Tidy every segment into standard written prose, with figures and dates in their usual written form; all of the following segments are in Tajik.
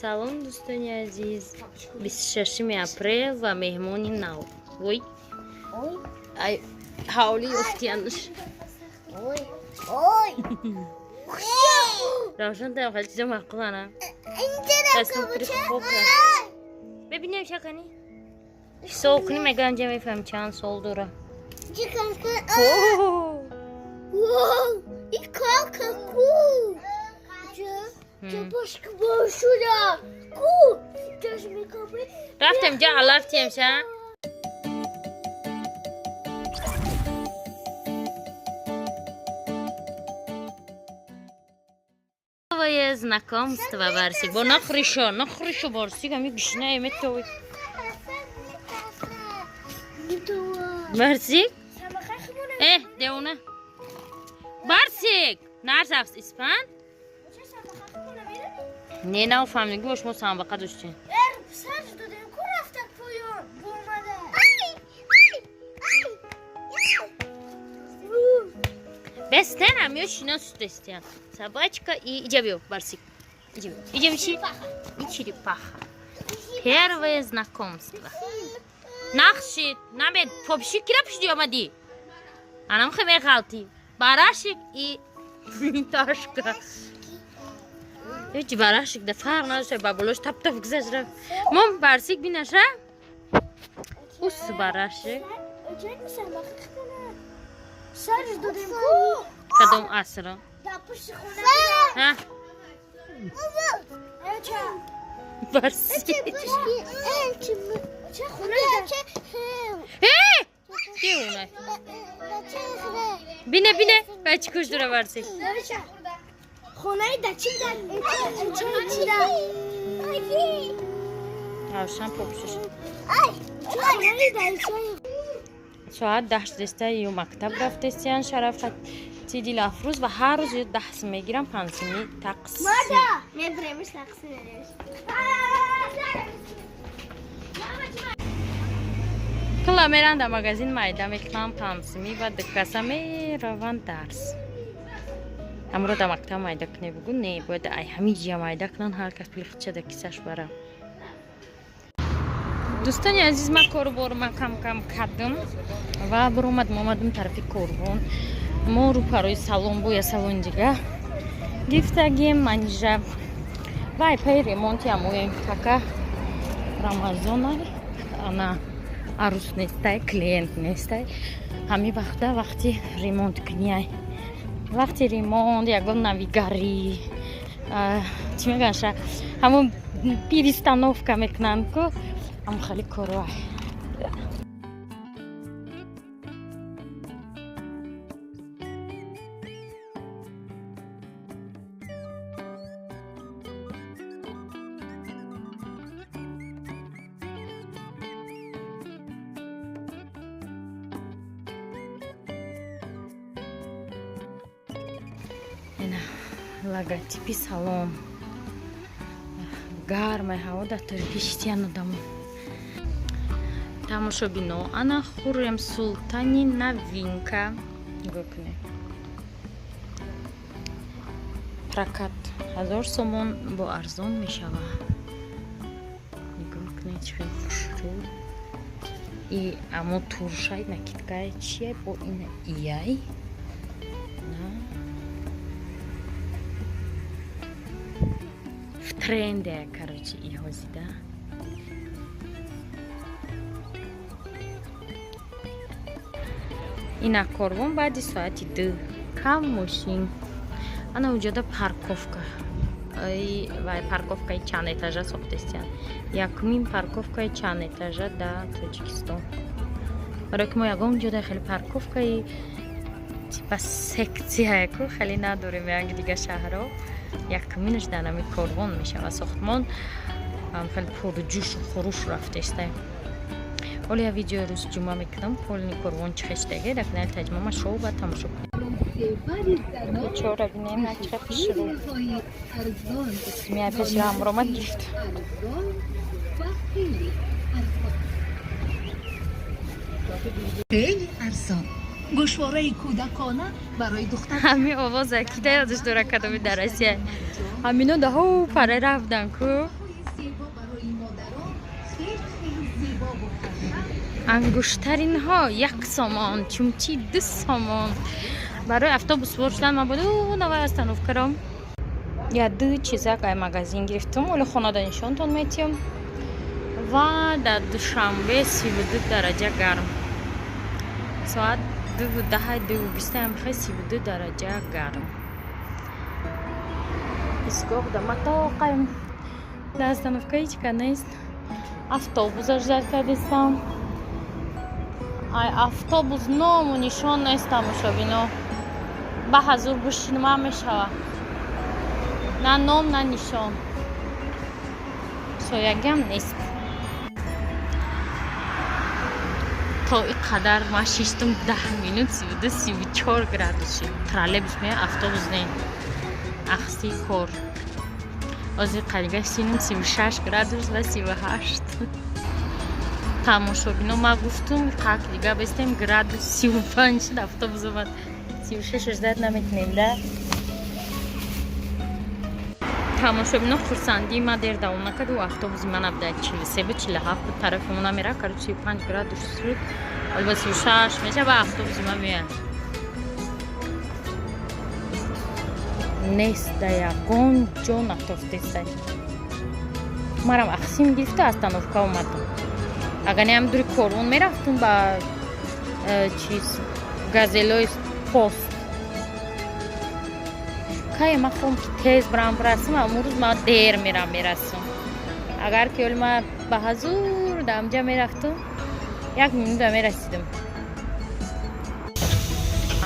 Салом, дӯстони азиз. 26 апрел ва меҳмони нав. Ой, Ой, ай, ҳавли ёфтиянш. Ой, ой. Равшан там хеле чизо маъқулана. Дастам пури хок. Бибинем, шакани. Ҳисоб кунӣ, мегӯям, ҷа мефаҳмем чанд сол дора. О! И кака ку. Ку. Рафтем ҷа алафтием ша. Новое знакомство, Барсик. Бо нахришо, нахришо, Барсик, ами гушнае метови. Барсик? Э, девона. Барсик! Нарсафс испан? Не, нафаҳмидем, гӯш мо самбақа доштем. Бестен ё шинос шудастиян. Собачка и иҷа биё, Барсик. Иҷа биё. Иҷа биши. И черепаха. Первое знакомство. Нахшид, намед, попши кира пушти омадӣ? Анам хе меғалтӣ. Барашик и Ташка. Ҳеҷ барашик да фарқ надошта, ба болош тап-тап гузашт рафт. Мом Барсик бинаша? Ус барашик. Кадом асро? Ҳа? Барсик. Э! Девона. Бине, бине, бачи куш дора Барсик. Хонаи дачи. Равшан попшиш. Соат 10 деста ё мактаб рафтестиян Шарафати Дилафрӯз ва ҳар рӯз ё 10 сум мегирам, 5 суми тақсим. Мебремиш тақсим. Пула меран дар магазин майда мекунам 5 суми ва дукаса мераванд дарс. Ҳамро дар мактаб майда кунӣ бугӯ, не, бояд ай ҳамин ҷия майда кунанд, ҳар кас пули худша дар кисаш бара. Дӯстони азиз, ман кору бору ман кам кам кардам ва биромадам, омадам тарафи корвон. Мо рӯпарои салон бо я салони дига гифтагим манижа вай пай ремонти амоем така Рамазона ана арӯс нестай, клиент нестай. Ҳамин вақта вақти ремонт куняй, вақти ремонт, ягон навигарӣ, чӣ мегӯянд, ҳамон перестановка мекунанд ку, ҳам хеле корвай. Ина логотипи салон. Гармай ҳаво, дар торикӣ шитиян одамо. Тамошобино, ана Хуррем Султани новинка. Нигоҳ кунед. Прокат 1000 сомон, бо арзон мешава. Нигоҳ кунед, чӣ хел хушрӯ. И амо туршай накидкай чия бо ина ияй. На. В тренде, короче, и ҳозида. Ина корвон баъди соати 2 кам мошин. Ана уҷода парковка. Ай, вай парковкаи чанд этажа сохтестиян. Якумин парковкаи чанд этажа дар Тоҷикистон. Барое ки мо ягон ҷода хеле парковкаи типа сексияе ку хеле надорем як дига шаҳрҳо. Якуминаш дар ҳамин корвон мешавад. Сохтмон хеле пурҷӯшу хуруш рафтеста. Ҳоло як видеои рӯзи ҷумъа мекунам, полный корвон чӣ хештаге дар канали Таҷмама шоу ба тамошо кунед. Чора бинем, на чӣ хушрӯ. Мия пеши ҳамрома гифт. Хеле арзон. Гӯшвораи кӯдакона барои духтар. Ҳамин овоза ки да ёдаш дора, кадоми дар Россия. Ҳамино даҳо паре рафтан ку. Ангуштаринҳо 1 сомон, чумчи 2 сомон. Барои автобус сувор шудан ман буду навай остановкаро. Я ду чизак ай магазин гирифтум, оле хонада нишонтон метиҳам. Ва дар Душанбе 32 дараҷа гарм. Соат 2:10, 2:20 хе 32 дараҷа гарм. Истгоҳ да матоқаем. Дар остановка ҳеҷ ка нест. Автобуса ждать кардистам. Ай автобус ному нишон нест, тамошобино. Ба ҳазур бишинма мешава. На ном, на нишон. Соягиам нест. То и қадар ман шиштум 10 минут 32, 34 градус шид. Троллейбус мея, автобус не. Ахси кор. Ҳозир қалига синум 36 градус ва 38. Тамошобино, ман гуфтум, қак дига бестем, градус 35 шид, автобус омад. 36 ждать намекунем да. Тамошобино, хурсандии ма дер давом накард. Ӯ автобуси ман абда 43 буд, 47 буд, тарафи мо намера, кард 35 градус шуд. Ҳол ба 36 меша, ба автобуси ма меяд. Нест да ягон ҷо натофтестай. Марам ахсим гирифта остановка омадам. Агар не, ҳам дури корвон мерафтум ба чиз газелои пост. Кае ман хом ки тез бирам бирасам, амрӯз ман дер мерам мерасам. Агар ки оли ман ба ҳазур дар амҷа мерафтум, як минута мерасидам.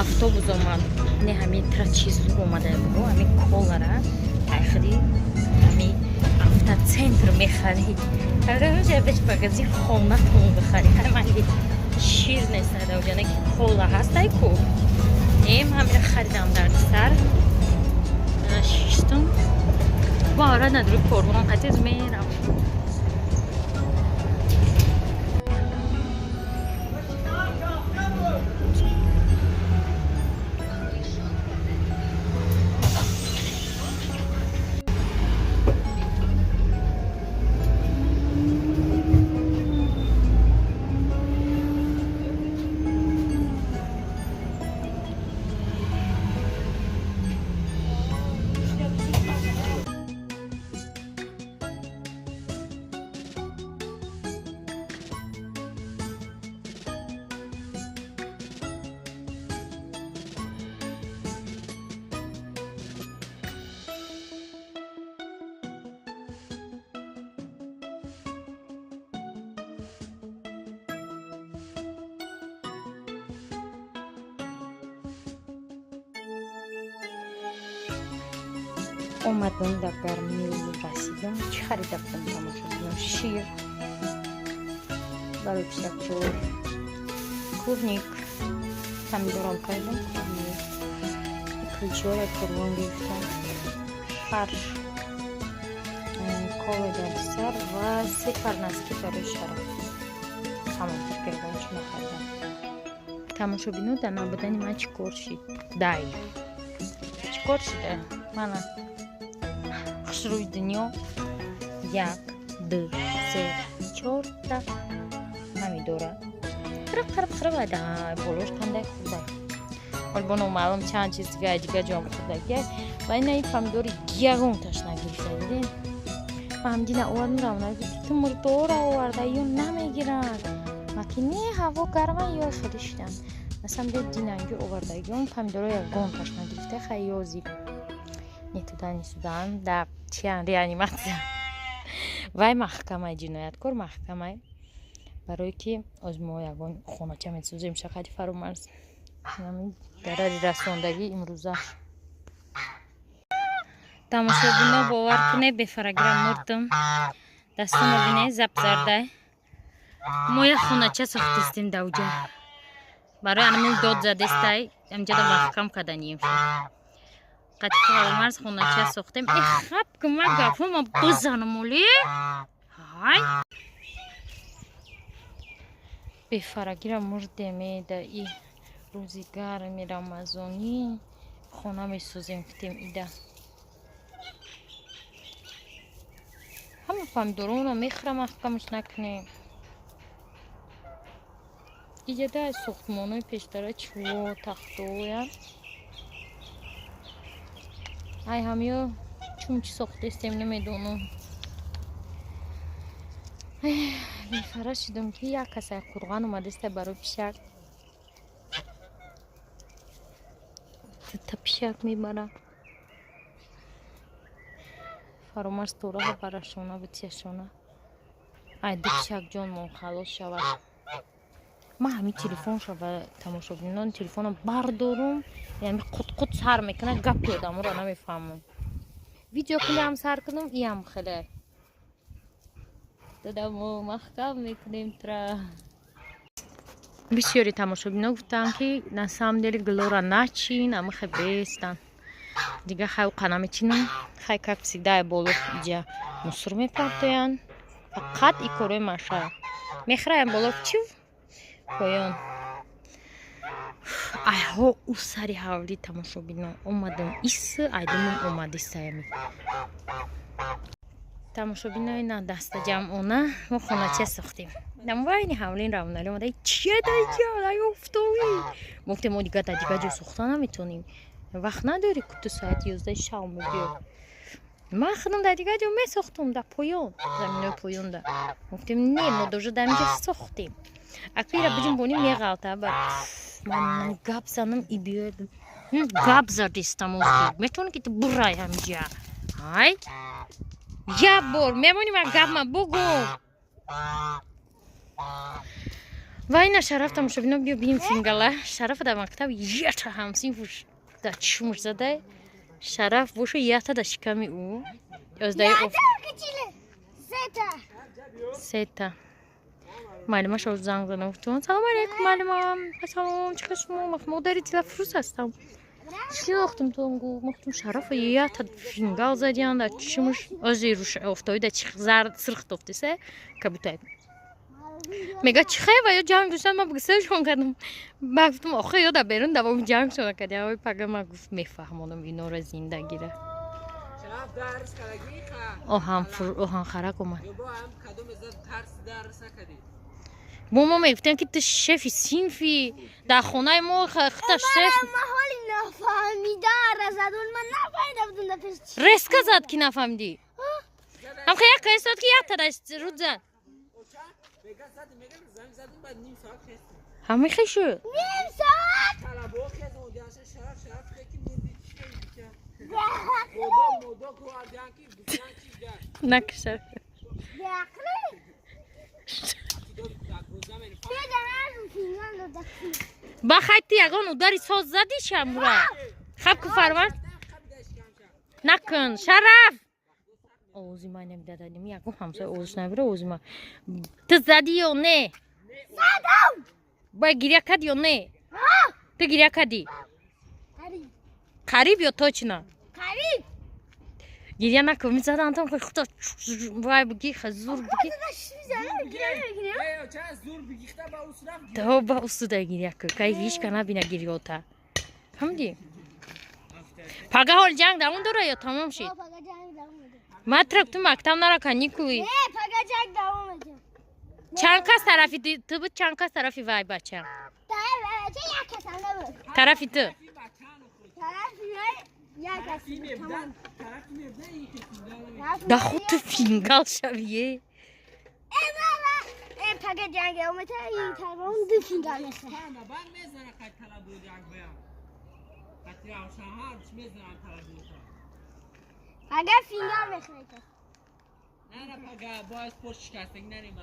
Автобус омад. Не, ҳамин тра чиз зур омада буд, ҳамин колара айхири ҳамин автоцентр мехарӣ. Ҳамин магазин хонатон бихарӣ. Ҳамин шир нест даоҷана ки кола ҳастай ку. Эм ҳамира харидам дар сар. Шиштум. Бо ора надори корвон қатез мерам. Омадам дар гармии расидам. Чӣ харида будам, тамошобино? Шир барои писарчо, клубник, помидорам кардам, клубник, кулчиҳоро корвон гирифтам, фарш, кола дар сар ва се пар носки барои Шараф. Тамом, ягон чӣ нахаридам. Тамошобино, дар набудани ман чӣ кор шид? Дай чӣ кор шида? Мана хушрӯи дунё 1, 2, 3, 4та помидора. Хириб хириб хириб ай болош қандай хурдай. Ҳол бо номаълум чанд чиз дига дига ҷом хурдагия. Ва ина ин помидори ягонташ нагирифта, дидем. Фаҳмидина овардам, равона гуфт, ту мурдора оварда, ё намегиранд. Маки не, ҳаво гарма, ё хеле шидан. Масалан, бе динангир овардагиён помидоро ягонташ нагирифта, хай ёзи. Не туда, ни сюда, да чиян реаниматсия. Вай маҳкамаи ҷинояткор маҳкамай. Барое ки оз мо ягон хонача месозем шақати Фаромарз. Дарари расондагӣ имрӯза. Тамошобино, бовар кунед, бефарагира мурдам. Дастума бинед, зап зардай. Мо як хонача сохтистем давҷа. Барои анамин дод задестай, амҷада маҳкам каданием шуд. Қати Фаромарз хонача сохтем. Э, хаб ки ма гапҳома бизанам оли. Ҳай. Бефарагира мурдем да и рӯзи гарми рамазонӣ хона месозем кутем ида. Ҳама помидоронро мехӯрам, маҳкамаш накунем. Иҷада сохтмонҳои пештара чӯво тахтоян. Ай ҳамё чун чӣ сохтестем, намедонам. Бефара шудам, ки як касай қурған омадаста барои пишак. Та пишак мебара. Фаромарз тораҳа барашона битияшона. Ай ду пишак ҷонмон халос шавад. Ман ҳамин телефон шава, тамошобинон, телефонам бардорум, яъне қутқут сар мекунад, гапи одаморо намефаҳмам. Видео кулиам сар кунам, иам хеле. Дадамо маҳкам мекунем тра. Бисёри тамошобино гуфтанд, ки на самом деле гулора начин, амихе бестан. Дига хай уқа намечинам. Хай, как всегда, боло иҷа мусор мепартоянд. Фақат и корои маша. Мехраям боло чив поён. Айҳо ӯ сари ҳавлӣ, тамошобино, омадам ис айдумам омадистаями. Тамошобинои на дастаҷамъона мо хонача сохтем. Дамвайни ҳавлин равнали омада, чия даҷа офтобӣ. Мо гуфтем, мо дига дар дига ҷо сохта наметонем. Вақт надорӣ, куту соати 11 шав мебиё. Ман худам дар дигар ҷо месохтум, дар поён, заминои поёнда. Гуфтем, не, мо дожа дар инҷа сохтем. Акира биҷунбонӣ меғалта, ба ман гап занам и биёяд. Гап задистам, метавонӣ ки ту бурай ҳамиҷа. Ай як бор мемонӣ, ман гап ма бугу. Ва ина Шараф, тамошобино, биё бин фингала. Шарафа дар мактаб ята ҳамсинфуш дар чишмуш задай. Шараф бошу ята дар шиками ӯ. Ёздаи сета. Муаллимаша занг задам, гуфтам: «Салом алейкум, муаллимам». «Салом, чӣ хел шумо?» «Модари Дилафрӯз ҳастам». Шинохтум то гуфт, гуфтум, Шарафа ята фингал задиян дар чишмуш. Ози офтоби дар чих зард сирх тофтиса кабутай. Мега, чӣ хел ва ё ҷанг доштан, ман бигсашон кардам. Ба гуфтам, охе, ё дар берун давоми ҷанг шона кардям. Ой, пага ман гуфт, мефаҳмонам инора зиндагира. Оҳанхарак омад. Бо мо мегуфтем, ки ту шефи синфи дар хонаи мо, хита шеф. Резко зад, ки нафаҳмидӣ. Ҳамха як кайсод, ки як тадаш руд зад. Ҳамихе шуд. Накша. Ба хайти ягон удари соз задӣ шамура. Хаб ку, фарман. Накун, Шараф. Овози ман намедададим, ягон ҳамсоя овозш набира, овози ман. Ту задӣ ё не? Задам. Ба гиря кардӣ ё не? Ту гиря кардӣ? Қариб ё точно? Қариб. Гиря накун, мизадан там худо вай буги, зур буги. То ба усуда гиря кун, кай ҳеч ка набина гирёта. Фаҳмидӣ? Пага ҳол ҷанг давом дора ё тамом шид? Матрак ту мактаб нара, каникулы. Чанд кас тарафи ту буд, чанд кас тарафи вай бача? Тарафи ту. Да худ ту фингал шавие. Пага фингал мехӯред. Не, пага бояд пушт шикастагӣ нарем.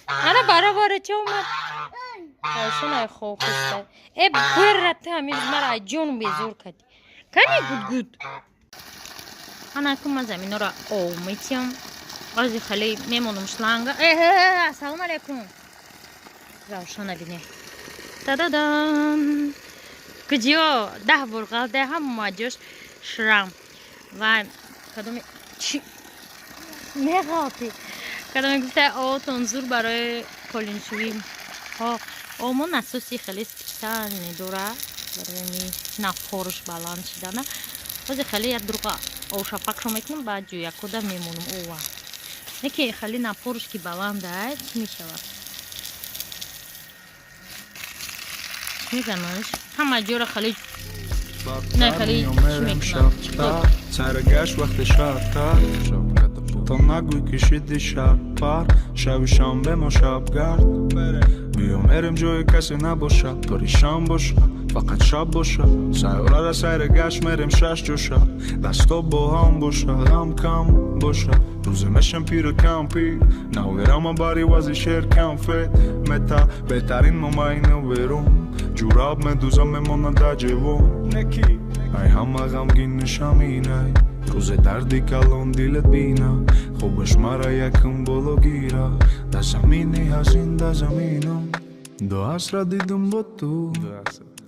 Ана баробаре ча омад? Ошонай хоб хаста. Э, бира, ту ҳамин мара аз ҷону безор кардӣ. Кани гудгуд. Ана ку ман заминора ов метиям. Ози хеле мемонам шланга. Э, ассалому алайкум. Равшана бине. Та-да-дам. Куҷо? 10 бор ғалда, ҳама ҷош шрам. Вай, кадоми чи меғалти? Кадоме гуфта, отон зур барои қолиншӯӣ. Ҳо, омо насоси хеле специальный дора барои напорш баланд шидана. Ҳозир хеле як дурға овшапакшо мекунам, баъд ҷӯякода мемонам ова. Не ки хеле напорш ки баланда, чӣ мешавад? Мезанаш ҳама ҷора хеле не хеле чӣ мекунам? Саргашт вақти шабтар то нагӯй кишиди шабпар шаби шанбе мо шабгард биё мерем ҷое касе набошад паришан боша фақат шаб боша сайёрара сайри гашт мерем шаш ҷоша дасто бо ҳам боша ғам кам боша рӯзе мешам пиру кампир наверама бари вази шер камфет мета беҳтарин момайну берун ҷураб медузам мемонад дар ҷевон ай ҳама ғамгин нишаминай рӯзе дарди калон дилат бина хобаш мара якум боло гира дар замини ҳазин дар заминам ду асра дидум бо ту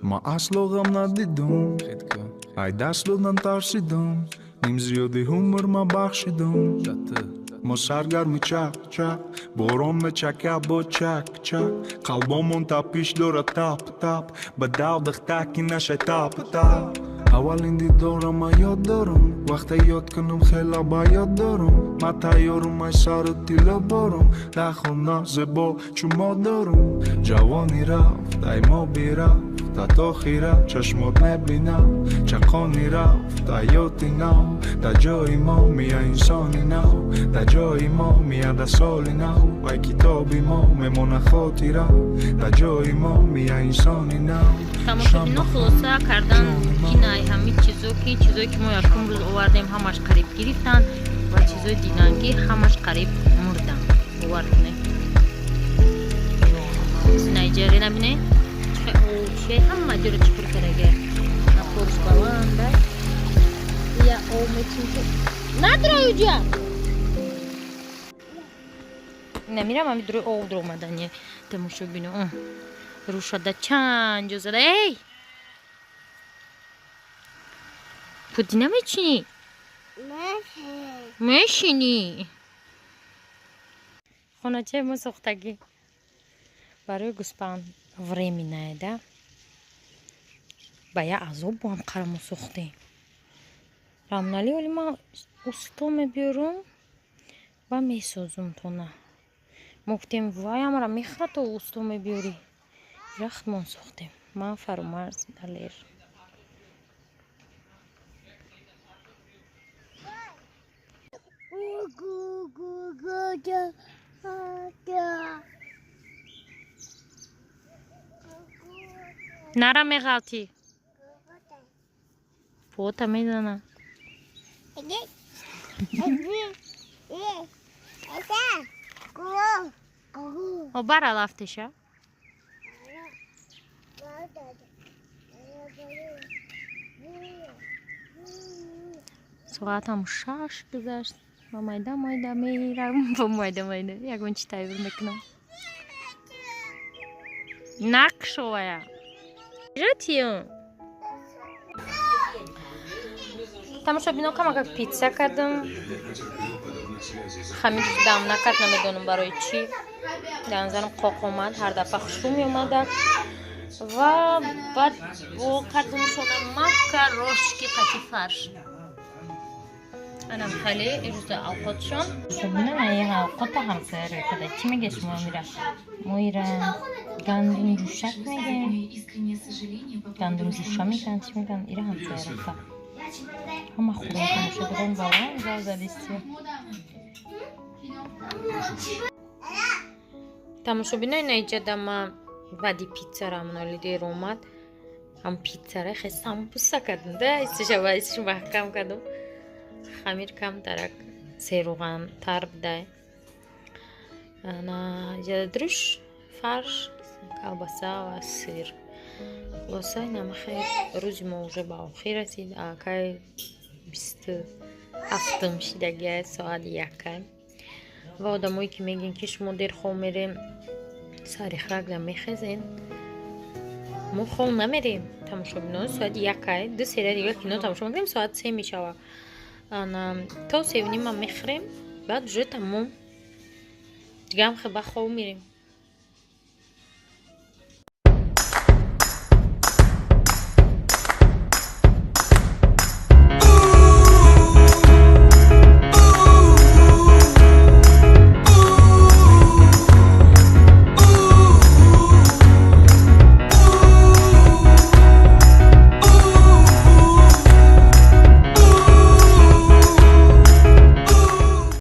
ма асло ғам надидум ай даст додан тарсидум ним зиёди умр ма бахшидум мо саргарми чак-чак борон мечака бо чак-чак қалбомон тапиш дорад тап-тап ба дав дахтаки нашай тап-тап аввалин дидорам ма ёд дорам вақте ёд кунам хела ба ёд дорам ма тайёрам ай сару тилло борам дар хона зебо чун мо дорам ҷавонӣ рафт ай мо бирафт ҳатто хира чашмот мебинам чақони рафт ҳаёти нав дар ҷои мо мия инсони нав дар ҷои мо мия дар соли нав вай китоби мо мемонад хотира дар ҷои мо мия инсони нав. Тамошобино, хулоса кардан инай ҳамин чизо ки чизое ки мо якум рӯз овардем, ҳамаш қариб гирифтанд ва чизои дидангӣ ҳамаш қариб мурданд. Бовар кунед, найҷаре набине чӣ ҳама ҷоро чуқур карага, напорш баланда я ов мечинки надрой уҷа намирам ами дурой ов дуромадани. Тамошобино, рӯшада чанд ҷо зада. Эй, пудӣ намечинӣ? Мешинӣ. Хоначаи мо сохтагӣ барои гӯспанд временная да ба я азоб бо ҳам қарамо сохтем. Рамнали оли ман усто мебиёрум ва месозум тона. Мо гуфтем, вай амара мехӯрад, то усто мебиёрӣ. Рахтмон сохтем, ман, Фарумарз, Далер. Нара, меғалтӣ, пота мезана. Бара лафтеша. Соатам 6 гузашт. Ма майда майда мерам, ба майда майда ягон чи тайёр мекунам. Накшовая ратиё. Тамошобино, камакак питса кардам. Хамир дам накард, намедонам барои чӣ. Дар назарам қоқ омад, ҳар дафъа хушрӯ меомада. Ва баъд бо кардумшона макарошки қати фарш. Анам хеле ирӯза авқотшон. Сабина, авқота ҳамсоя рӯй када. Чӣ меге шумо мира? Мо ира гандумҷӯшак мегем. Гандумҷӯша меган, чӣ меган? Ира ҳамсоя рафта. Ҳама хӯрок тамошо дорем, баланд зав задисти. Тамошобинои, наиҷада ма баъди питсара амоноли дер омад. Ҳам питсара хе самбуса кардам да, истиша ба истиш маҳкам кардам. Хамир камтарак серуғантар будай. Ана ҷадрӯш, фарш, колбаса ва сыр. Хулоса, инама хел рӯзи мо уже ба охир расид. Акай 27-ум шидагиай, соат 1-ай. Ва одамое ки мегӯянд, ки шумо дер хоб мерем, сари хракда мехезен, мо хоб намерем. Тамошобино, соати 1-ай, ду серия дига кино тамошо мекунем, соат 3 мешавад. Ана то 3:30 мехӯрем, баъд уже тамом, дигаам хе ба хоб мерем.